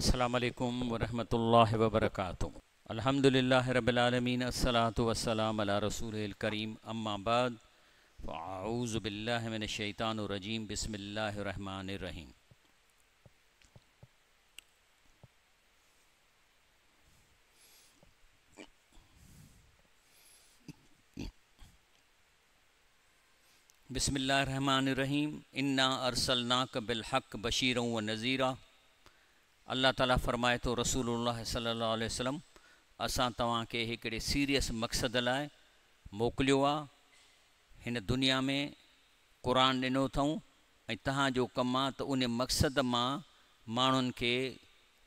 السلام عليڪم ورحمة الله وبرڪاته. الحمد لله رب العالمين الصلاة والسلام علي رسوله الڪريم اما بعد فاعوذ بالله من الشيطان الرجيم بسم الله الرحمن الرحيم. بسم الله الرحمن الرحيم انا ارسلناک بالحق بشيرا ونذيرا الله تعالي فرمائي ٿو رسول الله صلي الله عليه وسلم اسان توهان کي هڪڙي سيريس مقصد لاء موڪليو آ هن دنيا ۾ قرآن ڏنو اٿئون ۽ توهان جو ڪم آ ته ان مقصد مان ماڻهن کي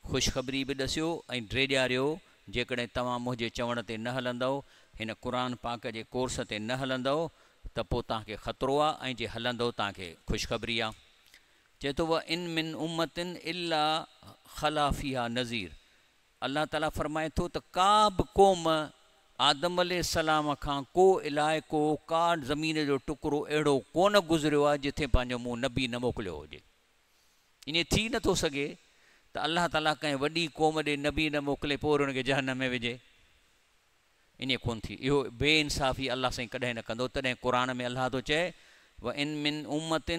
خوشخبري به ڏسيو ۽ ڊيڄاريو جيڪڏهن توهان منهنجي چوڻ تي نه هلندؤ، هن قرآن پاڪ جي ڪورس تي نه هلندؤ ته پوء توهان کي خطرو آ ۽ جي هلندؤ توهان کي خوشخبري آ. چئي ٿو وان من امة الا خلا فيها نذير الله تعالي فرمائي ٿو ته ڪا به قوم آدم عليه السلام کان ڪو علائقو ڪا زمين جو ٽڪرو اهڙو ڪونه گذريو آ جٿي پنهنجو مون نبي نه موڪليو هجي. ائين ٿي نه ٿو سگهي ته الله تعاليٰ ڪنهن وڏي قوم ڏي نبي نه موڪلي پوء وري ان کي جهنم ۾ وجهي. ائين ڪونه ٿي. اهو بي انصافي الله سائين ڪڏهن نه ڪندو. تڏهن قرآن ۾ الله ٿو چئي وان من امة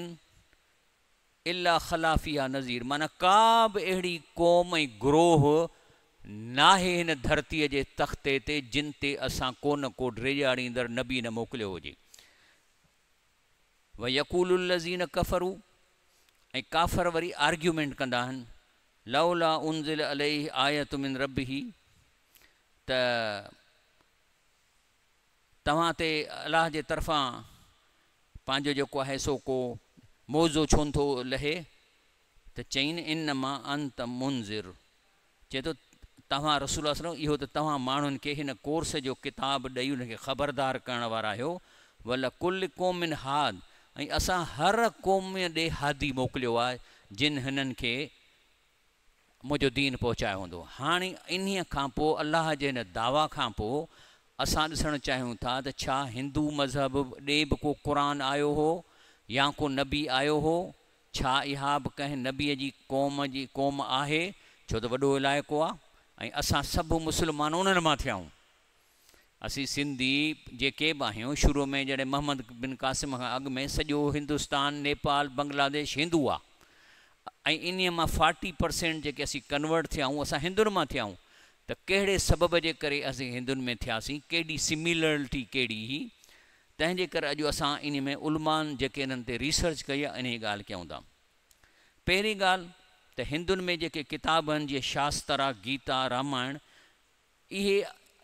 الا خلا فيها نذير معنيٰ ڪا به اهڙي قوم ۽ گروهه ناهي هن ڌرتيء جي تختي تي جن تي اسان ڪو نه ڪو ڊيڄاريندڙ نبي نه موڪليو هجي. ويقول الذين ڪفروا ۽ ڪافر وري آرگيومينٽ ڪندا آهن لولا انزل عليه آية من ربه ته توهان تي الله جي طرفان پنهنجو جيڪو آهي سو ڪو معجزو ڇو نٿو لهي ته چئين انما انت منذر چئي ٿو، توهان رسول الله صلعم اهو ته توهان ماڻهن کي هن ڪورس جو ڪتاب ڏئي انهن کي خبردار ڪرڻ وارا آهيو، ولڪل قوم هاد ۽ اسان هر قوم ڏي هادي موڪليو آهي جن هنن کي منهنجو دين پهچايو هوندو. هاڻي انهيء کان پوء الله جي هن دعويٰ کان پوء اسان ڏسڻ چاهيون ٿا ته ڇا هندو مذهب ڏي به ڪو قرآن آيو هو يا ڪو نبي آيو هو؟ ڇا اها به ڪنهن نبيء جي قوم جي قوم آهي؟ ڇو ته وڏو علائقو آ ۽ اسان سڀ مسلمان انهن مان ٿيا آهيون. اسين سنڌي جيڪي به آهيون شروع ۾ جڏهن محمد بن قاسم کان اڳ ۾ سڄو هندستان، نيپال، بنگلاديش هندو آ ۽ انهيء مان فارٽي پرسينٽ جيڪي اسين ڪنورٽ ٿيا آهيون اسان هندن مان ٿيا آهيون ته ڪهڙي سبب جي ڪري اسين هندن ۾ ٿياسين ڪهڙي سميلرٽي ڪهڙي هئي تنهن جي ڪري اڄ اسان انهي ۾ علمائن جيڪي انهن تي ريسرچ ڪئي آهي انهي ڳالهه ڪيون ٿا. پهرين ڳالهه ته هندن ۾ جيڪي ڪتاب آهن جيئن شاسترا، گيتا، رامائڻ اهي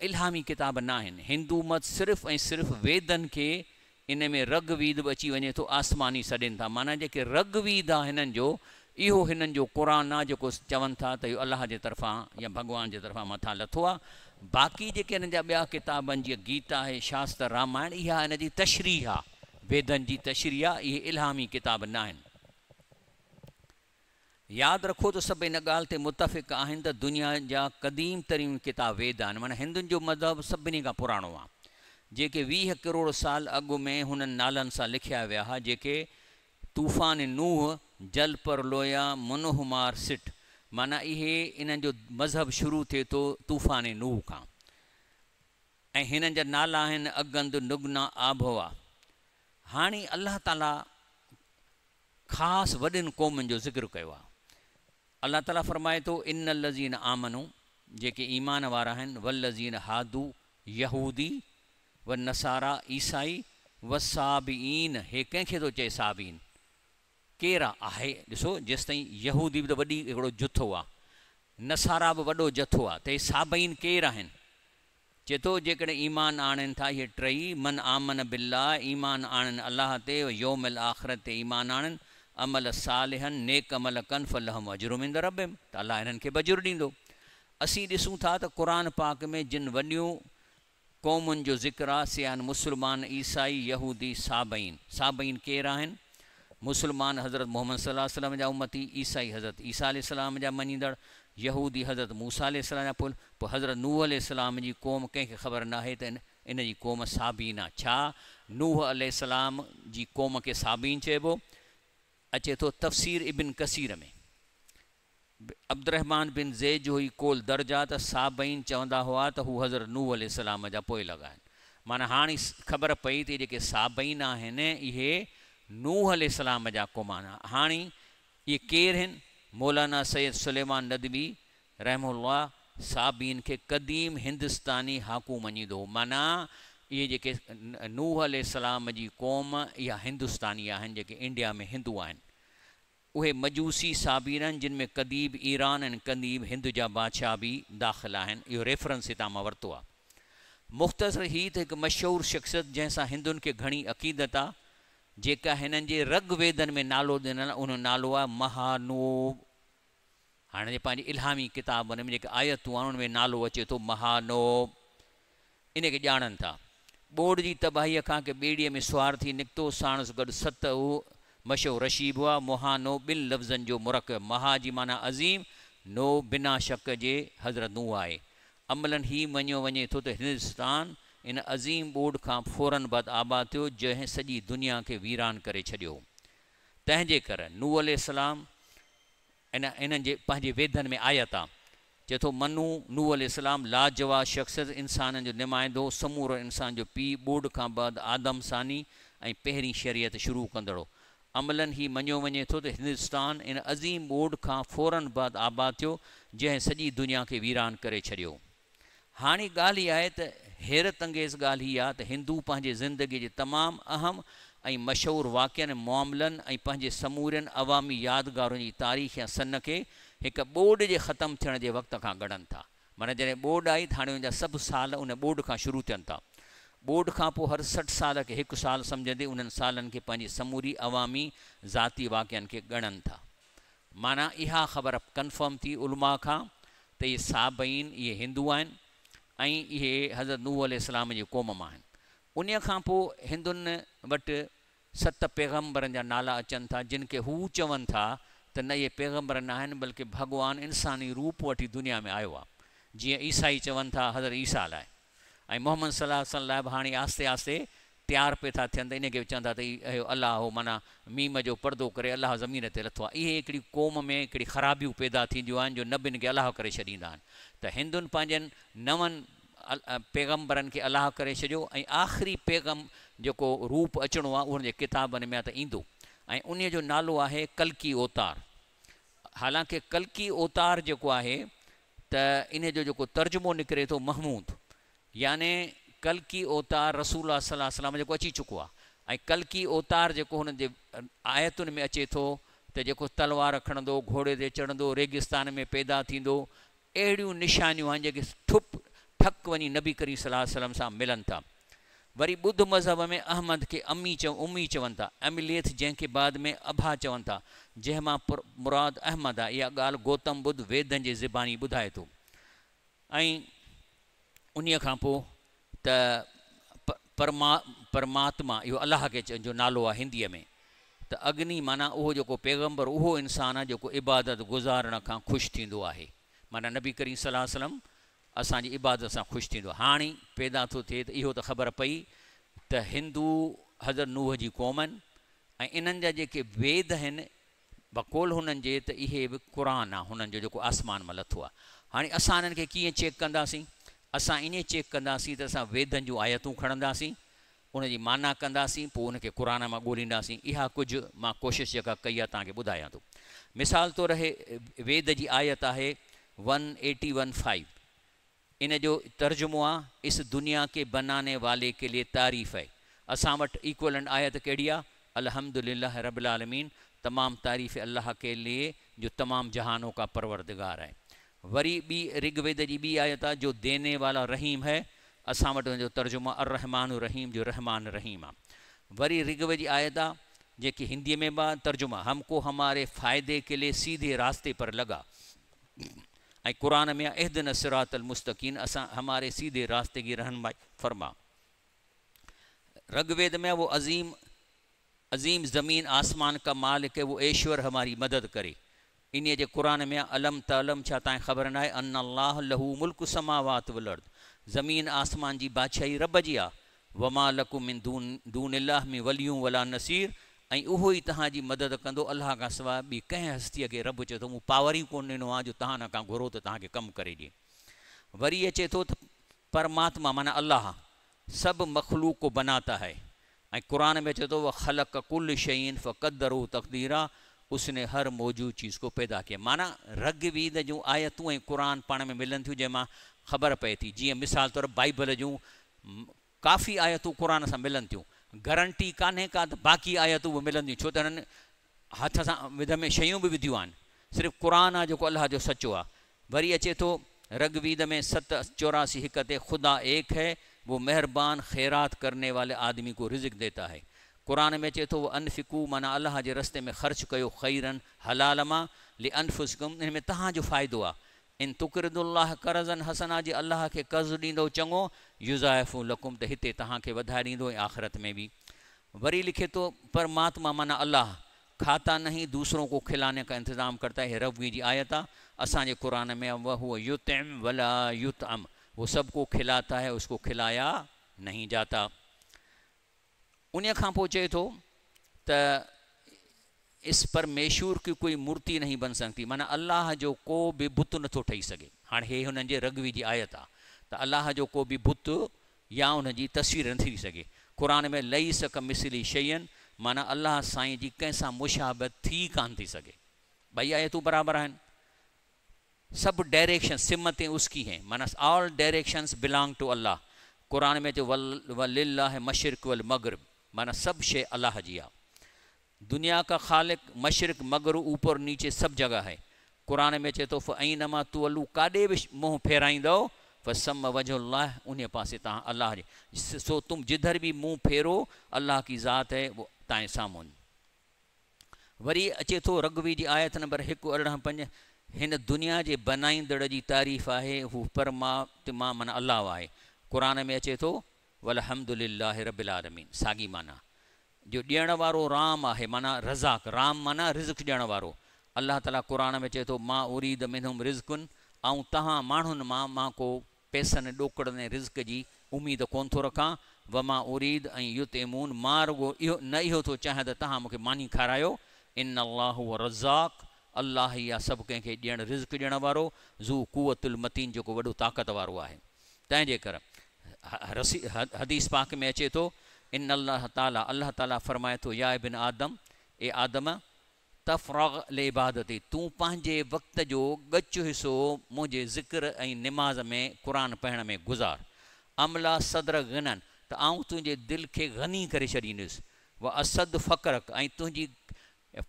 الهامي ڪتاب نه آهن. هندو مت صرف ۽ صرف ويدن کي ان ۾ رگ ويد به اچي وڃي ٿو آسماني سڏين ٿا معنيٰ جيڪي رگ ويد آهي هنن جو اهو هنن جو قرآن آ جيڪو چون ٿا ته اهو الله جي طرفان يا ڀڳوان جي طرفان مٿان لٿو آ. باقي جيڪي هنن جا ٻيا ڪتاب آهن جيئن گيتا آهي، شاستر، رامائڻ اها هن جي تشريح آ، ويدن جي تشريح آ، اهي الهامي ڪتاب ناهن. ياد رکو ته سڀ ان ڳالهه تي متفق آهن ته دنيا جا قديم ترين ڪتاب ويد آهن معنيٰ هندن جو مذهب سڀني کان پراڻو آ جيڪي 20 ڪروڙ سال اڳ ۾ هنن نالن سان لکيا ويا ها جيڪي طوفان نوح، جل پر لويا، منوه مار سٽ، معنيٰ اهي انهن جو مذهب شروع ٿئي ٿو طوفان نوح کان ۽ هنن جا نالا آهن اگند، نگنا، آبهوا. هاڻي الله تعاليٰ خاص وڏين قومن جو ذڪر ڪيو آهي. الله تعاليٰ فرمائي ٿو، ان الذين آمنوا جيڪي ايمان وارا آهن، والذين هادوا يهودي، والنصاريٰ عيسائي، والصابئين هي ڪنهن کي ٿو چئي صابئين؟ ڪير آهي؟ ڏسو جيستائين يهودي به ته وڏي هڪڙو جٿو آ، نصارا به وڏو جٿو آ ته هي صابئين ڪير آهن؟ چئي ٿو جيڪڏهن ايمان آڻين ٿا اهي ٽئي، من آمن بالله ايمان آڻين الله تي، ويوم الاخرت تي ايمان آڻين، عمل صالحا نيڪ عمل ڪن فلهم اجرهم عند ربهم ته الله انهن کي به اجر ڏيندو. اسين ڏسون ٿا ته قرآن پاڪ ۾ جن وڏيون قومن جو ذڪر آ سي آهن مسلمان، عيسائي، يهودي، صابئين. صابئين ڪير آهن؟ مسلمان حضرت محمد صلي الله عليه وسلم جا امتي، عيسائي حضرت عيسيٰ عليه السلام جا مڃيندڙ، يهودي حضرت موسيٰ عليه السلام جا پوء پوء حضرت نوح عليه السلام جي قوم ڪنهن کي خبر ناهي ته ان جي قوم صابئين آ. ڇا نوح عليه السلام جي قوم کي صابئين چئبو؟ اچي ٿو تفسير ابن ڪثير ۾. عبدالرحمان بن زيد جو هي قول درج آ ته صابئين چوندا هئا ته هو حضرت نوح عليه السلام جا پوئلڳ آهن. معنيٰ هاڻي خبر پئي ته اهي جيڪي صابئين آهن اهي نوح عليه السلام جا قوم آهن. هاڻي اهي ڪير هن؟ مولانا سيد سليمان ندوي رحمه الله صابئين کي قديم هندستاني هاڪو مڃيندو هو. معنيٰ اهي جيڪي نوح عليه السلام جي قوم اها هندستاني آهن جيڪي انڊيا ۾ هندو آهن. اهي مجوسي صابين آهن جن ۾ قديم ايران ۽ قديم هند جا بادشاهه به داخل آهن. اهو ريفرنس هتان مان ورتو آهي. مختصر هي ته هڪ مشهور شخصيت جنهن سان هندن کي گهڻي عقيدت آهي جيڪا هنن جي رگ ويدن ۾ نالو ڏنل آهي ان جو نالو آهي مهانوب. هاڻي جي پنهنجي الهامي ڪتابن ۾ جيڪي آيتون آهن ان ۾ نالو اچي ٿو مهانوب. ان کي ڄاڻن ٿا. ٻوڏ جي تباهيء کان ڪي ٻيڙيء ۾ سوار ٿي نڪتو، ساڻس گڏ ست اهو مشهور رشي به هئا. مهانو ٻن لفظن جو مرڪب، مها جي معنيٰ عظيم، نو بنا شڪ جي حضرت نوح آهي. عملاً هي مڃيو وڃي ٿو ته هندستان ان عظيم ٻوڏ کان فوراً بعد آباد ٿيو، جنهن سڄي دنيا کي ويران ڪري ڇڏيو. تنهن جي ڪري نوح عليه السلام ان انهن جي پنهنجي ويدن ۾ آيت آ. چئي ٿو منو، نوح عليه السلام، لاجواب شخصيت، انسانن جو نمائندو، سمورن انسان جو پيء، ٻوڏ کان بعد آدم ثاني ۽ پهرين شريعت شروع ڪندڙ هو. عملاً هي مڃيو وڃي ٿو ته هندستان ان عظيم ٻوڏ کان فوراً بعد آباد ٿيو، جنهن سڄي دنيا کي ويران ڪري ڇڏيو. هاڻي ڳالهه هي آهي ته حيرت انگيز ڳالهه هي آهي ته هندو پنهنجي زندگيء جي تمام اهم ۽ مشهور واقعن ۽ معاملن ۽ پنهنجي سمورين عوامي يادگارن جي تاريخ يا سن کي هڪ ٻوڏ جي ختم ٿيڻ جي وقت کان ڳڻن ٿا. معنيٰ جڏهن ٻوڏ آئي ته هاڻي ان جا سڀ سال ان ٻوڏ کان شروع ٿين ٿا. ٻوڏ کان پوء هر 60 سال کي هڪ سال سمجهندي انهن سالن کي پنهنجي سموري عوامي ذاتي واقعن کي ڳڻن ٿا. معنيٰ اها خبر ڪنفرم ٿي علماء کان ته اهي صابئين اهي هندو آهن ۽ اهي حضرت نوح عليه السلام جي قوم مان آهن. انهيء کان پوء هندن وٽ ست پيغمبرن جا نالا اچن ٿا جن کي هو چون ٿا ته نه اهي پيغمبر ناهن بلڪه ڀڳوان انساني روپ وٺي دنيا ۾ آيو آهي جيئن عيسائي چون ٿا حضرت عيسيٰ لاء ۽ محمد صلي الله عليه وسلم لاء به هاڻي آهستي آهستي تيار پئي ٿا ٿين ته انهي کي به چون ٿا ته اهو الله هو معنيٰ ميم جو پردو ڪري الله زمين تي لٿو آهي. اهي هڪڙي قوم ۾ هڪڙي خرابيون پيدا ٿينديون آهن جو نبين کي الله ڪري ڇڏيندا آهن ته هندن پنهنجن نون پيغمبرن کي الله ڪري ڇڏيو ۽ آخري پيغم جيڪو روپ اچڻو آهي اهو هن جي ڪتابن ۾ آهي ته ايندو ۽ انهي جو نالو آهي ڪلڪي اوتار حالانڪه ڪلڪي اوتار جيڪو آهي ته انهي جو جيڪو ترجمو نڪري ٿو محمود يعني ڪلڪي اوتار رسول الله صلي الله عليه وسلم جيڪو اچي چڪو آهي ۽ ڪلڪي اوتار جيڪو هن جي آيتن ۾ اچي ٿو ته جيڪو تلوار کڻندو گهوڙي تي چڙهندو ريگستان ۾ پيدا ٿيندو اهڙيون نشانيون آهن جيڪي ٺپ ٺڪ وڃي نبي ڪريم صلي الله عليه وسلم سان ملن ٿا. وري ٻڌ مذهب ۾ احمد کي امي امي چون ٿا، امليٿ جنهن کي بعد ۾ ابها چون ٿا، جنهن مان مراد احمد آهي، اها ڳالهه گوتم ٻڌ ويدن جي زباني ٻڌائي ٿو ۽ انهيء کان پوء ته پرماتما اهو الله کي جو نالو آهي هنديء ۾ ته اگني معنيٰ اهو جيڪو پيغمبر اهو انسان آهي جيڪو عبادت گذارڻ کان خوش ٿيندو آهي معنيٰ نبي ڪريم صلي الله عليه وسلم اسان جي عبادت سان خوش ٿيندو آهي. هاڻي پيدا ٿو ٿئي ته اهو ته خبر پئي ته هندو حضرت نوح جي قوم آهن ۽ انهن جا جيڪي ويد آهن بقول هنن جي ته اهي به قرآن آهي هنن جو جيڪو آسمان مان لٿو آهي. هاڻي اسان انهن کي ڪيئن چيڪ ڪنداسين؟ اسان ائين چيڪ ڪنداسين ته اسان ويدن جون آيتون کڻنداسين ان جي معنيٰ ڪنداسين پوء ان کي قرآن مان ڳولينداسين. اها ڪجهه مان ڪوشش جيڪا ڪئي آهي توهان کي ٻڌايان ٿو. مثال طور هي ويد جي آيت آهي ون ايٽي ون فائيو ان جو ترجمو آهي اس دنيا ڪي بناني والي ڪي ليي تعريف هي. اسان وٽ ايڪولنٽ آيت ڪهڙي آهي الحمد لله رب العالمين تمام تعريف الله ڪي ليي جو تمام جهانون ڪا پروردگار هي. وري ٻي رگ ويد جي ٻي آيت آ جو ديني والا رحيم هي اسان وٽ ان جو ترجمو الرحمان الرحيم جو رحمان رحيم آ. وري رگ ويد جي آيت آ جيڪي هندي ۾ به آ ترجمه هم ڪو هماري فائدي ڪي ليي سيڌي راستي پر لگا ۽ قرآن ۾ آ اهدنا الصراط المستقيم اسان هماري سيڌي راستي ڪي رهنمائي فرما. رگ ويد ۾ آ وو عظيم عظيم زمين آسمان ڪا مالڪ هي وو ايشور هماري مدد ڪري. انهيء جي قرآن ۾ آ الم تعلم ڇا تانکي خبر ناهي ان الله له ملڪ السماوات والارض زمين آسمان جي بادشاهي رب جي آ وما لڪم من دون الله من ولي ولا نصير ۽ اهو ئي توهان جي مدد ڪندو، الله کان سواء ٻي ڪنهن هستيء کي رب چئي ٿو مون پاور ئي ڪونه ڏنو آهي جو توهان کان گهرو ته توهان کي ڪم ڪري ڏئي. وري اچي ٿو ته پرماتما معنيٰ الله سڀ مخلوق ڪو بناتا هي ۽ قرآن ۾ اچي ٿو وخلق ڪل شيء فقدره تقديرا اس ني هر موجود چيز ڪو پيدا ڪيا معنيٰ رگ ويد جون آيتون ۽ قرآن پاڻ ۾ ملن ٿيون جنهن مان خبر پئي ٿي جيئن مثال طور بائيبل جون ڪافي آيتون قرآن سان ملن ٿيون گرنٽي ڪانهي ڪا ته باقي آيتون به ملنديون ڇو ته هنن هٿ سان وڌ ۾ شيون به وڌيون آهن صرف قرآن آهي جيڪو الله جو سچو آهي وري اچي ٿو رگ ويد ۾ 7 84 1 تي خدا ايڪ هي وو مهربان خيرات ڪرني والي آدمي ڪو رزق ديتا هي قرآن ۾ اچي ٿو وانفقو معنيٰ الله جي رستي ۾ خرچ ڪيو خيرا حلال مان لانفسڪم ان ۾ توهان جو فائدو آهي ان تقرضوا الله قرضا حسنا جي الله کي قرض ڏيندؤ چڱو يضاعفه لڪم ته هتي توهان کي وڌائي ڏيندو ۽ آخرت ۾ به وري لکي ٿو پرماتما معنيٰ الله کاتا نهين دوسرون ڪو کلاني ڪا انتظام ڪرتا هي ربوي جي آيت آ اسان جي قرآن ۾ آ وهو يطعم ولا يطعم وہ سب ڪو کلاتا هي اس ڪو کلايا نهين جاتا انهي کان پوء چئي ٿو ته اس پرميشور ڪي ڪوئي مورتي نهين بن سگتي معنيٰ الله جو ڪو به بت نٿو ٺهي سگهي هاڻي هي هنن جي رگوي جي آيت آ ته الله جو ڪو به بت يا ان جي تصوير نٿي ٿي سگهي. قرآن ۾ ليس ڪمثله شيء معنيٰ الله سائين جي ڪنهن سان مشابهت ٿي ڪانه ٿي سگهي. ٻئي آيتون برابر آهن. سڀ ڊائريڪشن سمتين اس ڪي هين معنيٰ آل ڊائريڪشنز بلانگ ٽو الله. قرآن ۾ اچي ولله مشرق والمغرب معنيٰ سڀ شيء الله جي آ. دنيا ڪا خالق مشرق مغرب اوپر نيچي سڀ جڳهه آهي. قرآن ۾ اچي ٿو فاينما تولوا ڪاڏي به منهن ڦيرائيندؤ فثم وجه الله انهيء پاسي توهان الله جي سو تم جڌر به منهن ڦيرو الله ڪي ذات هي وو تانئين سامهون. وري اچي ٿو رگوي جي آيت نمبر 1 18 5 هن دنيا جي بنائيندڙ جي تعريف آهي هو پرماتما معنيٰ الله آهي. قرآن ۾ اچي ٿو والحمد لله رب العالمين ساڳي معنيٰ. جو ڏيڻ وارو رام آهي معنيٰ رزاق، رام معنيٰ رزق ڏيڻ وارو. الله تعاليٰ قرآن ۾ چئي ٿو، ما اريد منهم رزق آئون توهان ماڻهن مان مان ڪو پئسن ڏوڪڙن ۽ رزق جي اميد ڪونه ٿو رکان، وما اريد ان يطعمون مان رڳو اهو نه اهو ٿو چاهيان ته توهان مون کي ماني کارايو، ان الله هو الرزاق الله ئي آهي سڀ ڪنهن کي ڏيڻ رزق ڏيڻ وارو، ذو قوة المتين جيڪو وڏو طاقت وارو آهي. تنهن جي ڪر حديث پاڪ ۾ اچي ٿو، ان الله تعالي الله تعالي فرمائي ٿو، يا ابن آدم اي آدم تفرغ لعبادتي تون پنهنجي وقت جو ڳچ حصو منهنجي ذڪر ۽ نماز ۾ قرآن پڙهڻ ۾ گذار املا صدرڪ غنيً ته آئون تنهنجي دل کي غني ڪري ڇڏيندس و اسد فقرڪ ۽ تنهنجي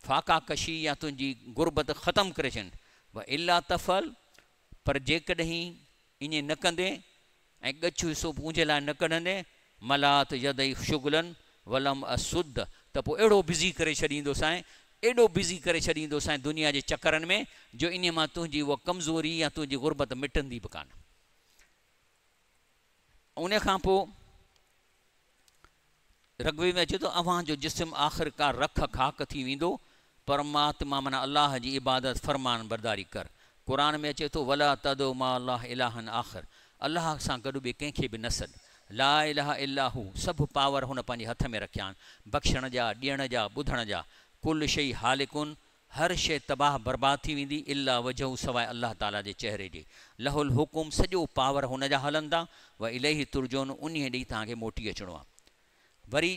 فاقه ڪشي يا تنهنجي غربت ختم ڪري ڇڏيندس و الا تفعل پر جيڪڏهن ائين نه ڪندين ۽ ڳچ حصو منهنجي لاء نه ڪڍندين، ملات يدي شغلا ولم اسد، ته پوء اهڙو بزي ڪري ڇڏيندوسانء، ايڏو بزي ڪري ڇڏيندوسانء دنيا جي چڪرن ۾، جو انهيء مان تنهنجي اها ڪمزوري يا تنهنجي غربت مٽندي به ڪانه. انهيء کان پوء رگوي ۾ اچي ٿو، اوهان جو جسم آخرڪار رک خاڪ ٿي ويندو، پرماتما معنيٰ الله جي عبادت فرمانبرداري ڪر. قرآن ۾ اچي ٿو، ولا تدع مع الله الها آخر الله سان گڏ ٻئي ڪنهن کي به نه سڏ. لا اله الا هو سڀ پاور هن پنهنجي هٿ ۾ رکيا آهن، بخشڻ جا، ڏيڻ جا، ٻڌڻ جا. ڪل شيء هالڪ هر شيء تباهه برباد ٿي ويندي الا وجهه سواء الله تعاليٰ جي چهري جي. له الحڪم سڄو پاور هن جا هلن ٿا واليه ترجعون انهيء ڏي توهان کي موٽي اچڻو آهي. وري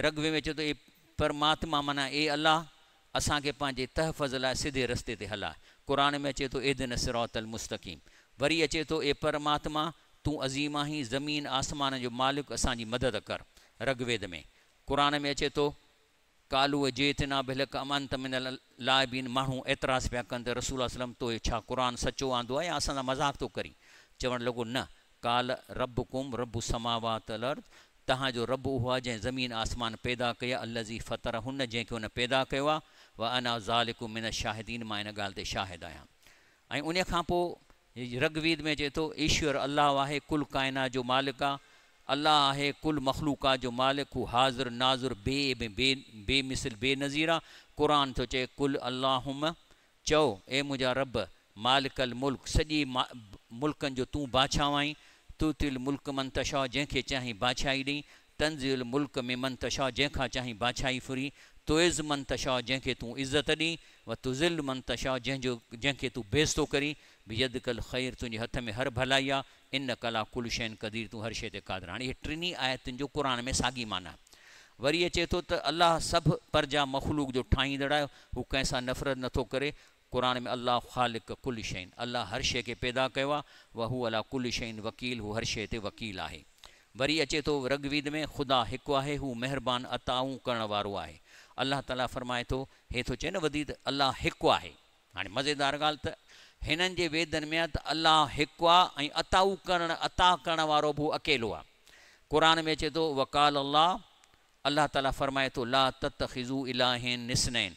رگوي ۾ اچي ٿو اي پرماتما معنيٰ اي الله اسان کي پنهنجي تحفظ لاء سڌي رستي تي هلاء. قرآن ۾ اچي ٿو اهدنا الصراط المستقيم. وري اچي ٿو اي پرماتما تون عظيم آهين زمين آسمان جو مالڪ اسان جي مدد ڪر. رگويد ۾ قرآن ۾ اچي ٿو. قالوا اجئتنا بالحق ام انت من اللاعبين ماڻهو اعتراض پيا ڪن ته رسول الله صلعم تو ڇا قرآن سچو آندو آهي يا اسان سان مذاق ٿو ڪرين؟ چوڻ لڳو نه قال ربڪم رب السماوات والارض توهان جو رب اهو آهي جنهن زمين آسمان پيدا ڪيا الذي فطرهن جنهن کي هن پيدا ڪيو آهي وانا ذلڪ من الشاهدين مان ان ڳالهه تي شاهد آهيان ۽ انهيء کان پوء رگ ويد ۾ اچي ٿو، ايشور الله آهي، ڪل ڪائنات جو مالڪ آ، الله آهي ڪل مخلوقات جو مالڪ، هو حاضر، ناظر، بي عيب ۽ بي بي مثل بي نظير آ، قرآن ٿو چئي، قل اللهم، چئو، اي منهنجا رب، مالڪ الملڪ، سڄي ملڪن جو تون بادشاهه آهين، تؤتي الملڪ من تشاء، جنهن کي چاهين بادشاهي ڏئين، تنزع الملڪ ممن تشاء، جنهن کان چاهين بادشاهي ڦرين، تعز من تشاء جنهن کي تون عزت ڏين، و تذل من تشاء جنهن جو جنهن کي تون بيعزتو ڪرين، بيدک الخير تنهنجي هٿ ۾ هر ڀلائي آ، انک علي ڪل شيء قدير تون هر شيء تي قادر آهين. هاڻي اهي ٽنهي آيتن جو قرآن ۾ ساڳي معنيٰ آهي. وري اچي ٿو ته الله سڀ پرجا مخلوق جو ٺاهيندڙ آهي، هو ڪنهن سان نفرت نٿو ڪري، قرآن ۾ الله خالق ڪل شيء الله هر شيء کي پيدا ڪيو آهي، وهو علي ڪل شيء وڪيل هو هر شيء تي وڪيل آهي. وري اچي ٿو رگويد ۾ خدا هڪ آهي، هو مهربان عطائون ڪرڻ وارو آهي. الله تعاليٰ فرمائي ٿو، هي ٿو چئي نه وڌيڪ ته الله هڪ آهي. هاڻي مزيدار ڳالهه ته هنن جي ويدن ۾ آهي ته الله هڪ آهي ۽ عطائون ڪرڻ عطا ڪرڻ وارو به هو اڪيلو آهي. قرآن ۾ اچي ٿو وقال الله الله تعاليٰ فرمائي ٿو لا تتخذوا الٰهين اثنين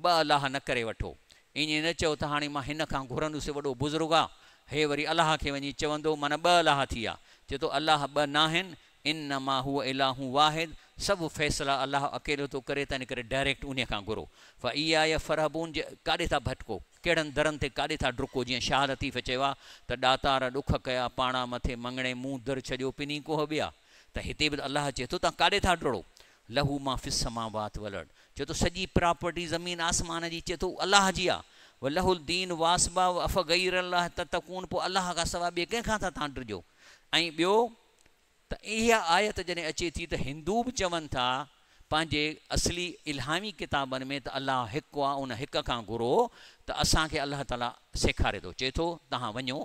ٻه الله نه ڪري وٺو. ائين نه چئو ته هاڻي مان هن کان گهرندس وڏو بزرگ آ، هي وري الله کي وڃي چوندو معنيٰ ٻه الله ٿي ويا. چئي ٿو الله ٻه ناهن، انما هو اله واحد، سڀ فيصلا الله اڪيلو ٿو ڪري تنهن ڪري ڊائريڪٽ انهي کان گهرو. فاياي فرهبون جي ڪاڏي ٿا ڀٽڪو، ڪهڙن درن تي ڪاڏي ٿا ڊڪو جيئن شاهه لطيف چيو آ ته ڏاتار ڏک ڪيا پاڻا مٿي مڱڻي مون در ڇڏيو پني ڪوهه ٻيا ته هتي به الله چئي ٿو تان ڪاڏي ٿا ڊوڙو. له ما في السماوات والارض چئي ٿو سڄي پراپرٽي زمين آسمان جي چئي ٿو الله جي آ وله الدين واصبا افغير الله تتقون پوء الله کان سواء ٻئي ڪنهن کان ٿا توهان ڊڄو ۽ ٻيو ته اها آيت جڏهن اچي ٿي ته هندو به چون ٿا پنهنجي اصلي الهامي ڪتابن ۾ ته الله هڪ آ ان هڪ کان گهرو ته اسان کي الله تعالي سيکاري ٿو چئي ٿو توهان وڃو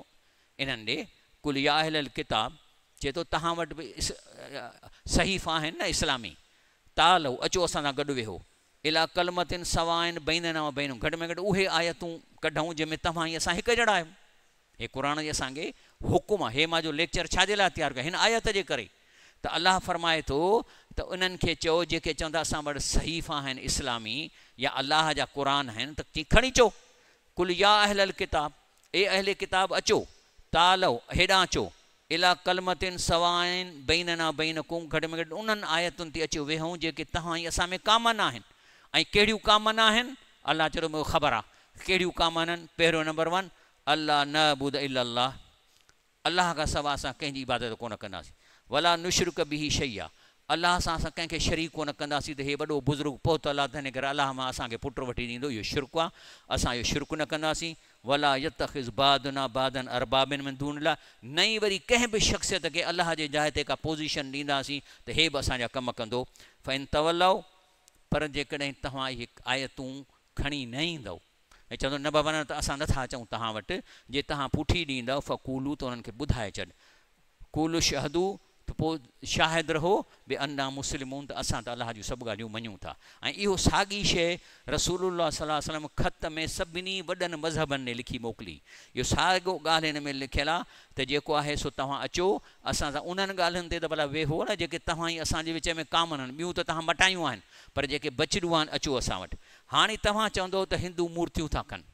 انهن ڏي قل يا اهل الڪتاب چئي ٿو توهان وٽ به صحيفا آهن نه اسلامي تعالوا اچو اسان سان گڏ ويهو الي ڪلمة سواء بيننا و بينڪم گهٽ ۾ گهٽ اهي آيتون ڪڍون جنهن ۾ توهان ۽ اسان هڪ جهڙا آهيون هي قرآن جي اسان کي حڪم آهي هي مان جو ليڪچر ڇا جي لاء تيار ڪيو هن آيت جي ڪري ته الله فرمائي ٿو ته انهن کي چئو جيڪي چون ٿا اسان وٽ صحيفا آهن اسلامي يا الله جا قرآن آهن ته کڻي چئو قل يا اهل الڪتاب اي اهل ڪتاب اچو، تعالوا، هيڏانهن اچو، الي ڪلمة سواء بيننا وبينڪم گهٽ ۾ گهٽ انهن آيتن تي اچيو ويهون جيڪي توهان ۽ اسان ۾ ڪامن آهن ۽ ڪهڙيون ڪامن آهن؟ الله چيو مون کي خبر آهي ڪهڙيون ڪامن آهن پهريون نمبر ون الا نعبد الا الله الله کان سواء اسان ڪنهن جي عبادت ڪونه ڪنداسين. ولا نشرڪ به شيئا الله سان اسان ڪنهن کي شريڪ ڪونه ڪنداسين ته هي وڏو بزرگ پهتل آهي تنهن ڪري الله مان اسان کي پٽ وٺي ڏيندو اهو شرڪ آهي اسان اهو شرڪ نه ڪنداسين. ولا يتخذ بعضنا بعضا اربابا من دون الله نه ئي وري ڪنهن به شخصيت کي الله جي جاء تي ڪا پوزيشن ڏينداسين ته هي به اسان جا ڪم ڪندو. فان تولوا پر جيڪڏهن توهان اهي آيتون کڻي نه ايندؤ. ۽ چوندو، نه بابا نه ته اسان نٿا اچون توهان وٽ، جي توهان پٺي ڏيندؤ، فقولوا ته انهن کي ٻڌائي ڇڏ، قولوا اشهدوا ته پوء شاهد رهو، بانا مسلمون ته اسان ته الله جون سڀ ڳالهيون مڃون ٿا. ۽ اهو ساڳي شيء رسول الله صلي الله عليه وسلم خط ۾ سڀني وڏن مذهبن ڏي لکي موڪلي. اهو ساڳو ڳالهه هن ۾ لکيل آهي ته جيڪو آهي سو توهان اچو اسان سان انهن ڳالهين تي ته ڀلا ويهو نه جيڪي توهان ۽ اسان جي وچ ۾ ڪامن آهن، ٻيون ته توهان مٽايون آهن پر جيڪي بچڙيون آهن اچو اسان وٽ. هاڻي توهان چوندؤ ته هندو مورتيون ٿا ڪن.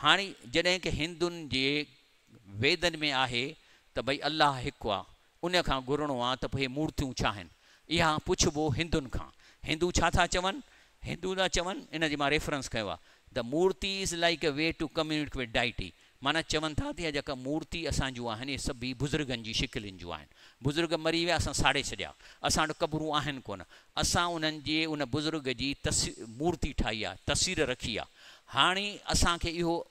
هاڻي جڏهن ڪه هندن جي ويدن ۾ آهي ته ڀئي الله هڪ آ، ان کان گهرڻو آ ته پوء هي مورتيون ڇا آهن؟ اها پڇبو هندن کان. هندو ڇا ٿا چون؟ هندو ٿا چون، ان جي مان ريفرنس ڪيو آ، The murti is like a way to communicate with deity. معنيٰ چون ٿا ته اها جيڪا مورتي اسان جون آهن اهي سڀ ئي بزرگن جي شڪلين جون آهن. بزرگ مري ويا اسان ساڙي ڇڏيا. اسان وٽ قبرون آهن ڪونه. اسان انهن جي ان بزرگ جي مورتي ٺاهي آهي، تصوير رکي آهي. هاڻي اسان کي اهو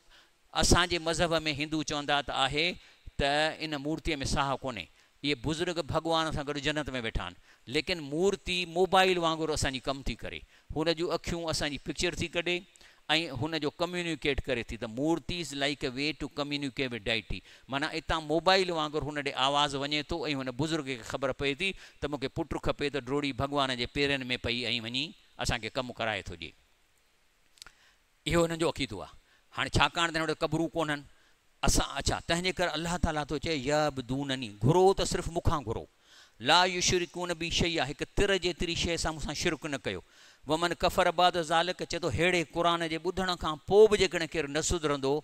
اسان جي مذهب ۾ هندو چوندا ته آهي ته ان مورتيء ۾ ساهه ڪونهي. اهي بزرگ ڀڳوان سان گڏ جنت ۾ ويٺا آهن. ليڪن مورتي موبائيل وانگر اسان جي ڪم ٿي ڪري. هن جون اکيون اسان جي پڪچر ٿي ڪڍي ۽ هن جو ڪميونيڪيٽ ڪري ٿي ته murti is like a way to communicate with deity معنيٰ اتان موبائيل وانگر هن ڏي آواز وڃي ٿو ۽ هن بزرگ کي خبر پئي ٿي ته مون کي پٽ کپي ته ڊوڙي ڀڳوان جي پيرن ۾ پئي ۽ وڃي اسان کي ڪم ڪرائي ٿو ڏئي. اهو هنن جو عقيدو آهي. هاڻي ڇاڪاڻ ته هنن وٽ قبرون ڪونهن، اسان اڇا، تنهن جي ڪري الله تعاليٰ ٿو چئي، يعبدونني، گهرو ته صرف مون کان گهرو، لا يشرڪون بي شيئا، هڪ تر جيتري شيء سان مون سان شرڪ نه ڪيو، ومن ڪفر بعد ذلڪ، چئي ٿو ههڙي قرآن جي ٻڌڻ کان پوء به جيڪڏهن ڪير نه سڌرندو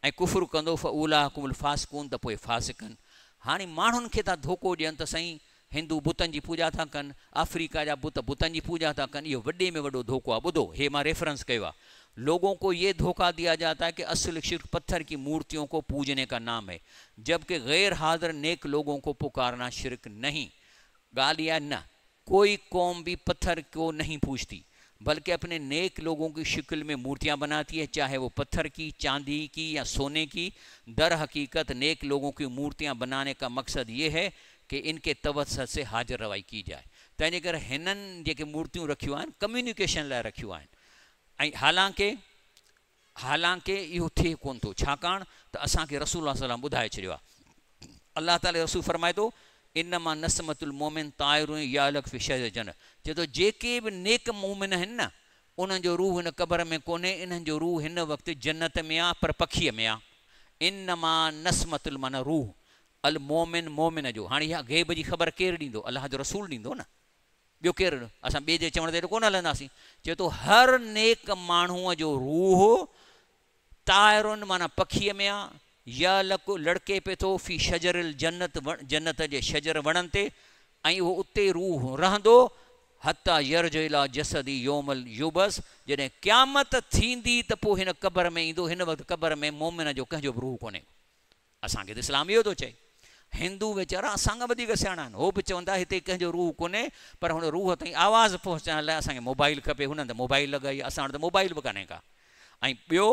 ۽ ڪفر ڪندو، فاولئک هم الفاسقون، ته پوء فاسق آهن. هاڻي ماڻهن کي ٿا ڌوڪو ڏين ته سائين هندو بتن جي پوڄا ٿا ڪن، آفريڪا جا بت بتن جي پوڄا ٿا ڪن، اهو وڏي ۾ وڏو ڌوڪو آهي، ٻڌو هي مان ريفرنس ڪيو آهي، لوگون ڪو يه ڌوڪا ديا جاتا هي ڪه اصل شرڪ پٿر ڪي مورتيون ڪو پوجني ڪا نام هي، جبڪه غير حاضر نيڪ لوگون ڪو پڪارنا شرڪ نهين. ڳالهه اها نه، ڪوئي قوم به پٿر ڪو نهين پوجتي، बल्कि अपने नेक लोगों की शक्ल में मूर्तियां बनाती है, चाहे वो पत्थर की, चांदी की या सोने की। दर हकीकत नेक लोगों की मूर्तियां बनाने का मकसद ये है कि इनके तवस्सुत से हाजिर रवाई की जाए। तंहिंजे करे हिननि जेके मूर्तियूं रखियूं आहिनि कम्यूनिकेशन लाइ रखियूं आहिनि। ऐं हालांकि हालांकि इहो थिए कोन थो, छाकाणि त असांखे रसूल सलाम ॿुधाए छॾियो आहे। अलाह ताला रसूल फरमाए थो इनमा नसमतुल मोमिन तायर यालक फी शजर जन्नत, चए थो जेके बि नेक मोमिन आहिनि न उन्हनि जो रूह हिन क़बर में कोन्हे, इन्हनि जो रूह हिन वक़्तु जन्नत में आहे पर पखीअ में आहे। इनमा नसमतुल माना रूह, अल मोमिन मोमिन जो। हाणे इहा ग़ैब जी ख़बर केरु ॾींदो? अलाह जो रसूल ॾींदो न, ॿियो केरु? असां ॿिए जे चवण ते कोन हलंदासीं। चए थो हर नेक माण्हूअ जो रूह तायरुन माना पखीअ में आहे, या लक लड़के पे थो फी शजर जन्नत जन्नत जे शजर वणनि ते, ऐं उहो उते रूह रहंदो हता यरज इला जसदी योमल युबस, जॾहिं क़यामत थींदी त पोइ हिन क़बर में ईंदो। हिन वक़्तु क़बर में मोमिन जो कंहिंजो बि रूह कोन्हे। असांखे त इस्लाम इहो थो चए। हिंदू वीचारा असां खां वधीक सियाणा आहिनि, हो बि चवंदा हिते कंहिंजो रूह कोन्हे, पर हुन रूह ताईं आवाज़ पहुचाइण लाइ असांखे मोबाइल खपे। हुननि त मोबाइल लॻाई, असां वटि त मोबाइल बि कान्हे का। ऐं ॿियो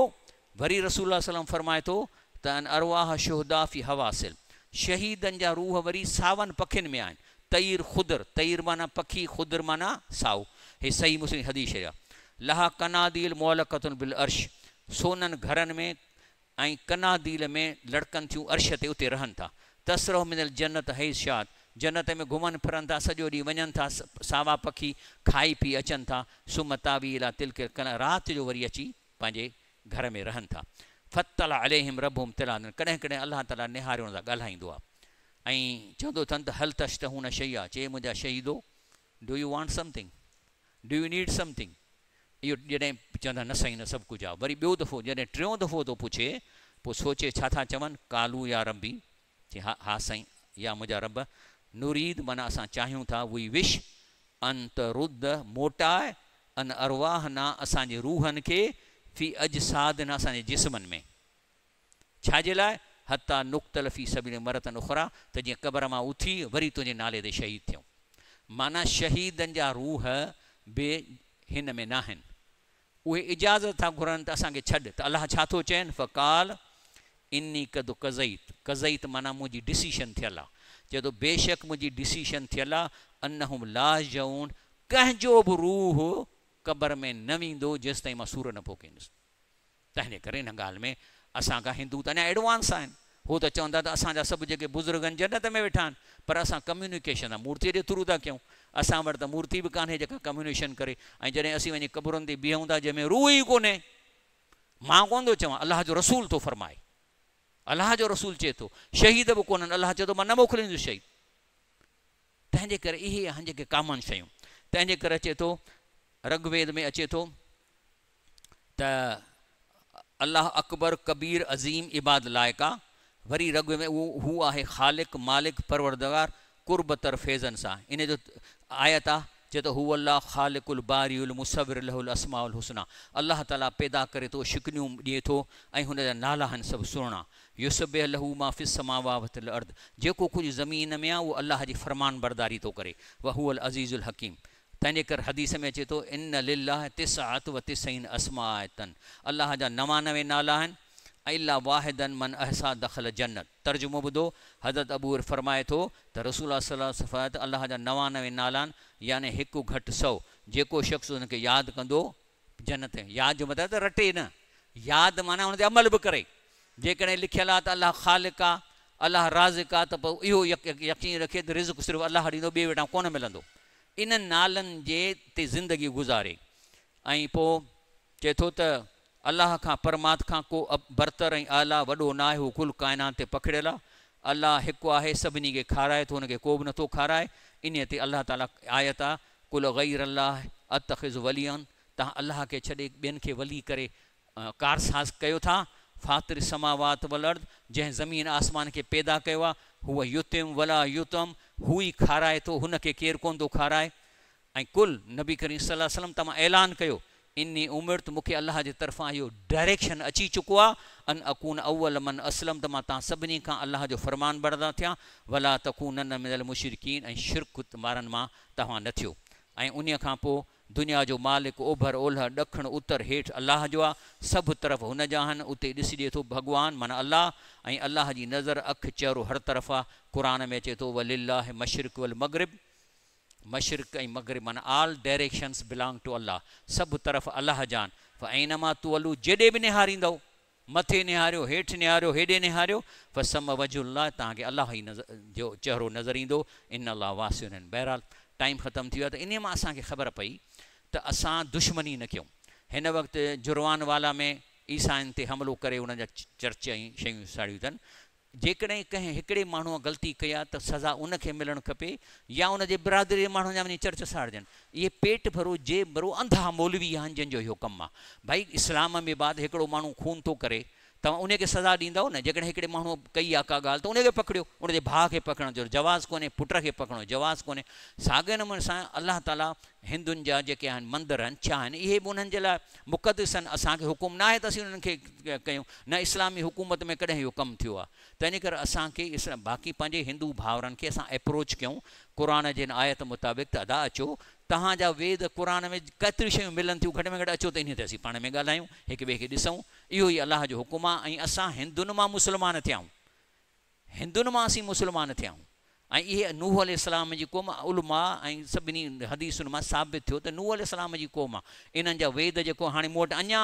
वरी रसूल सलाम फरमाए थो त अन अरवाह शुहदा फी हवासिल, शहीदनि जा रूह वरी सावन पखियुनि में आहिनि। तईर ख़ुदर, तईर माना पखी, ख़ुदर माना साओ। हे सही मुस्लिम हदीस आहे। लहा कनादील मुअल्लक़तुन बिल अर्श, सोननि घरनि में ऐं कनादील में लड़कनि थियूं अर्श ते उते रहनि था। तसरह मिनल जन्नत है शाद, जन्नत में घुमनि फिरनि था, सॼो ॾींहुं वञनि था, सावा पखी खाई पी अचनि था। सुम तावी इला तिल्क कना, राति जो वरी अची पंहिंजे घर में रहनि था। फतल अलैहिम रबुहुम तिलान, कॾहिं कॾहिं अलाह ताला निहारे हुन सां ॻाल्हाईंदो आहे ऐं चवंदो अथनि त हल तश्तहून शैया, चए मुंहिंजा शहीदो, do you want something, do you need something. इहो जॾहिं चवंदा न साईं न, सभु कुझु आहे। वरी ॿियो दफ़ो जॾहिं टियों दफ़ो थो पुछे, पोइ सोचे छा था चवनि, कालू या रबी, चए हा हा साईं, या मुंहिंजा रब, नुरीद माना असां चाहियूं था, we wish अन तरुद मोटाए अन अरवाह ना असांजे रूहनि खे फी अजसाद न असांजे जिस्मनि में, छाजे लाइ हता नुक्तल फी सबील मरतन उखरा, त जीअं क़बर मां उथी वरी तुंहिंजे नाले ते शहीद थियूं। माना शहीदनि जा रूह बि हिन में न आहिनि, उहे इजाज़त था घुरनि त असांखे छॾ। त अलाह छा थो चइनि, फ़काल इन्नी कद कज़ईत, कज़ईत माना मुंहिंजी डिसीशन थियल आहे। चए थो बेशक मुंहिंजी डिसीशन थियल आहे, अन्नहुम ला यऊन, कंहिंजो बि रूह क़बर में न वेंदो जेसि ताईं मां सूर न फूकींदुसि। तंहिंजे करे हिन ॻाल्हि में असां खां हिंदू त अञा एडवांस आहिनि, हो त चवंदा त असांजा सभु जेके बुज़ुर्ग आहिनि जन्नत में वेठा आहिनि, पर असां कम्यूनिकेशन आहे मूर्तीअ जे थ्रू था कयूं। असां वटि त मूर्ति बि कान्हे जेका कम्यूनिकेशन करे। ऐं जॾहिं असीं वञी क़बरुनि ते बीहूं था जंहिंमें रूह ई कोन्हे, मां कोन थो चवां, अलाह जो रसूल थो फरमाए, अलाह जो रसूल चए थो, शहीद बि कोन्हनि, अलाह चए थो मां न मोकिलींदुसि शहीद। तंहिंजे करे इहे आहिनि जेके कॉमन शयूं। तंहिंजे करे अचे थो ऋग्वेद में अचे थो त अलाह अकबर कबीर अज़ीम इबाद लाइक़ आहे। वरी ऋग्वेद में उहो हू आहे ख़ालिक मालिक परवरदगार कुर्ब तर फैज़नि सां। इन जो आयत आहे, चए थो हू अलाह ख़ालिकुल बारीउल मुसव्विर लहुल अस्माउल हुस्ना, अलाह ताला पैदा करे थो, शिकनियूं ॾिए थो ऐं हुन जा नाला आहिनि सभु सुहिणा। युसब्बिहु लहू मा फिस समावाति वल अर्द, जेको कुझु ज़मीन में आहे उहो अलाह जी फरमान बरदारी थो करे। व हुवल अज़ीज़ुल हकीम। तंहिंजे करे हदीस में अचे थो इन लिल्लाह तिसअत व तिसईन अस्माअतन, अलाह जा 99 नाला आहिनि, इल्ला वाहिदन मन अहसा दखल जन्नत। तर्जुमो ॿुधो, हज़रत अबू फरमाए थो त रसूल सल्लल्लाहु अलैहि वसल्लम अलाह जा 99 नाला आहिनि, यानी हिकु घटि 100, जेको शख़्स हुनखे यादि कंदो जन्नत। यादि जो मतिलबु त रटे न, यादि माना हुन ते अमल बि करे। जेकॾहिं लिखियलु आहे त अलाह ख़ालिक आहे, अलाह राज़िक आहे, त पोइ इहो यकीन रखे त रिज़्क सिर्फ़ु अलाह ॾींदो, ॿिए वटां कोन मिलंदो। इन्हनि नालनि जे ते ज़िंदगी गुज़ारे। ऐं पोइ चए थो त अलाह खां परमात्मा खां को बरतर ऐं आला वॾो न आहे, हू कुल काइनात ते पखिड़ियल आहे। अलाह हिकु आहे, सभिनी खे खाराए थो, हुनखे को बि नथो खाराए। इन ते अलाह ताला आयत आहे, कुल ग़ैर अलाह अतख़िज़ वलियन, तव्हां अलाह खे छॾे ॿियनि खे वली करे कारसाज़ कयो था। फ़ातिर समावात वल अर्द, जंहिं ज़मीन आसमान खे पैदा कयो आहे, हुअ युतिम वला युतम, हू ई खाराए थो, हुनखे केरु कोन थो खाराए। ऐं कुल नबी करीम सल्लल्लाहु अलैहि वसल्लम तव्हां ऐलान कयो, इन्नी उमिर्त, मूंखे अलाह जे तरफ़ां इहो डायरेक्शन अची चुको आहे, अन अकून अव्वल मन असलम, त मां तव्हां सभिनी खां अलाह जो फरमान बरदार थियां। वला तकूनन मिनल मुशरिकीन, ऐं शिरक वारनि मां तव्हां न थियो। ऐं उन खां पोइ دنيا جو مالڪ اوڀر، اولهه، ڏکڻ، اتر، هيٺ الله جو آ، سڀ طرف هن جا آهن، اتي ڏسجي ٿو ڀڳوان معنيٰ الله ۽ الله جي نظر، اک، چهرو هر طرف آ، قرآن ۾ اچي ٿو ولله مشرق والمغرب، مشرق ۽ مغرب معنيٰ All directions belong to Allah، سڀ طرف الله جا آهن، فاينما تولوا جيڏي به نهاريندؤ، مٿي نهاريو، هيٺ نهاريو، هيڏي نهاريو، فثم وجه الله توهان کي الله ئي جو چهرو نظر ايندو، ان الله واسع عليم بهرحال ٽائيم ختم ٿي ويو آهي ته انهيء مان اسان کي خبر پئي ته اسان دشمني نه ڪيون. هن وقت جروان والا ۾ عيسائين تي حملو ڪري انهن جا چرچ ۽ شيون ساڙيون اٿن. جيڪڏهن ڪنهن هڪڙي ماڻهوء غلطي ڪئي آهي ته سزا ان کي ملڻ کپي يا ان جي برادري جي ماڻهن جا وڃي چرچ ساڙجن. اهي پيٽ ڀرو جيب ڀرو انڌا مولوي آهن جن جو اهو ڪم آهي. ڀائي اسلام ۾ بعد هڪڙو ماڻهو خون ٿو ڪري توهان انهي کي سزا ڏيندؤ نه؟ جيڪڏهن هڪڙي ماڻهوء ڪئي آهي ڪا ڳالهه ته انهي کي پڪڙيو، ان جي ڀاء کي پڪڙڻ جو جواز ڪونهي، پٽ کي پڪڙڻ جو جواز ڪونهي. ساڳئي نموني سان الله تعاليٰ هندن جا جيڪي آهن مندر آهن ڇا آهن اهي به انهن جي لاء مقدس آهن، اسان کي حڪم ناهي ته اسين انهن کي ڪيون، نه اسلامي حڪومت ۾ ڪڏهن اهو ڪم ٿيو آهي. تنهنجي ڪري اسان کي باقي پنهنجي هندو ڀائرن کي اسان ايپروچ ڪيون قرآن جي هن آيت مطابق ته ادا اچو توهان جا ويد قرآن ۾ ڪيتريون شيون ملن ٿيون گهٽ ۾ گهٽ اچو ته انهي تي اسين پاڻ ۾ ڳالهايون هڪ ٻئي کي ڏسون اهو ئي الله جو حڪم آهي ۽ اسان هندن مان مسلمان ٿيا آهيون هندن مان اسين مسلمان ٿيا آهيون ۽ اهي نوح عليه السلام جي قوم علماء ۽ سڀني حديثن مان ثابت ٿيو ته نوح عليه السلام جي قوم آهي انهن جا ويد جيڪو هاڻي مون وٽ اڃا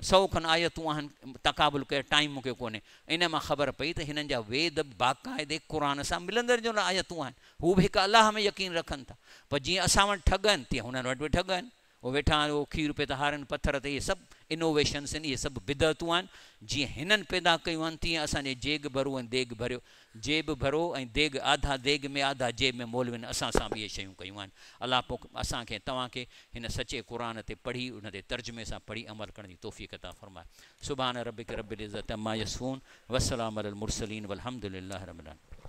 سئو کن آيتون آهن تقابل ڪيل ٽائيم مون کي ڪونهي ان مان خبر پئي ته هنن جا ويد به باقاعدي قرآن سان ملندڙ جلندڙ آيتون آهن هو به هڪ الله ۾ يقين رکن ٿا پر جيئن اسان وٽ ٺڳ آهن تيئن هنن وٽ به ٺڳ آهن هو ويٺا آهن اهو کير پي ٿا هارن پٿر تي اهي سڀ انوويشنس آهن اهي سڀ بدعتون آهن جيئن هنن پيدا ڪيون آهن تيئن اسان جي جيگ ڀرو ۽ ديڳ ڀريو جيب ڀرو ۽ ديڳ آڌا ديڳ ۾ آڌا جيب ۾ مولوين اسان سان به اهي شيون ڪيون آهن الله پوک اسان کي ۽ توهان کي هن سچي قرآن تي پڙهي ان تي ترجمي سان پڙهي عمل ڪرڻ جي توفيق عطا فرمائي سبحان ربک رب العزت عما يصفون وسلام علي المرسلين والحمد لله رب العالمين.